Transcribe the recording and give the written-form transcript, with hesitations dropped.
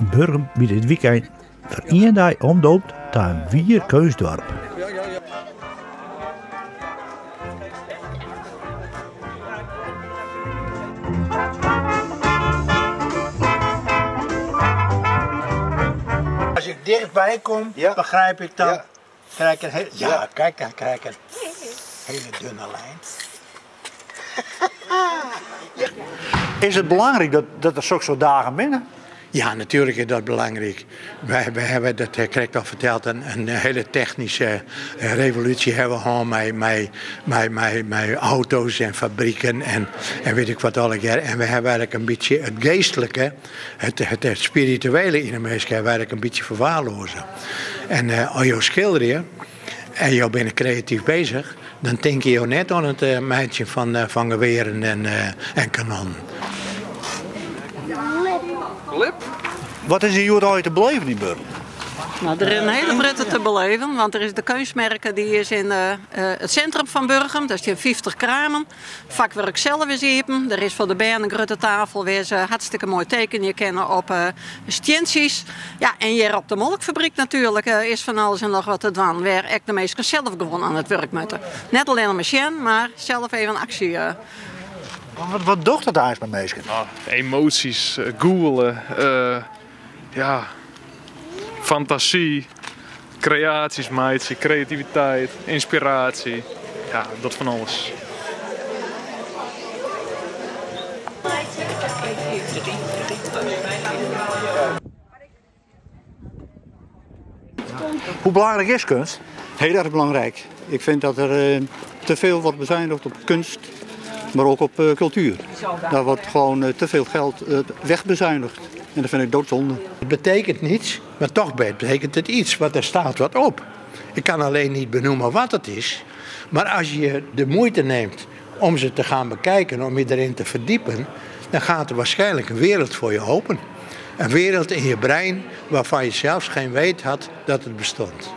Burgum wie dit wykein foar ien dei omdoopt ta in wier keunstdoarp. As ik dichtby kom, begrijp ik dan, krij ik in hele, ja, kijk, dan krij ik in hele dunne lijn. Is it belangryk dat der soksoart dagen binne? Ja, natuerlik is dat belangryk. Wy hawwe, dat ha ik krekt al ferteld, in hiele technyske revolúsje hawwe we hân mei auto's en fabriken en wit ik wat allegear. En we hawwe eigentlik in bytsje it geastlike, it spirituele yn de minske hawwe we eigentlik in bytsje ferwaarloaze. En as jo skilderje en jo binne kreatyf beuzich, dan tinke jo net oan it meitsjen fan gewearen en kanonnen. Wat is der hjoed allegear te beleven yn Burgum? No, der is in hiele protte te beleven, want der is de keunstmerke dy is yn it sintrum fan Burgum. Dêr stean 50 kramen. Fakwurk self is iepen. Der is foar de bern in grutte tafel wêr se hartstikke moai tekenje kinne op stientsjes. Ja, en hjir op de molkfabryk natuerlik is fan alles en noch wat te dwaan, wêr ek de minsken self gewoan oan it wurk moatte. Net allinne mar sjen, mar self even aksje. Wat docht dat eins mei minsken? Emoties, gûle, ja, fantasy, kreaasjes meitsje, kreativiteit, ynspiraasje. Ja, dat fan alles. Hoe belangryk is kunst? Heel erg belangrijk. Ik vind dat er eh, te veel wordt bezuinigd op kunst, maar ook op eh, cultuur. Daar wordt gewoon eh, te veel geld wegbezuinigd. En dat vind ik doodzonde. Het betekent niets, maar toch betekent het iets, want er staat wat op. Ik kan alleen niet benoemen wat het is. Maar als je de moeite neemt om ze te gaan bekijken, om je erin te verdiepen, dan gaat er waarschijnlijk een wereld voor je open. Een wereld in je brein waarvan je zelfs geen weet had dat het bestond.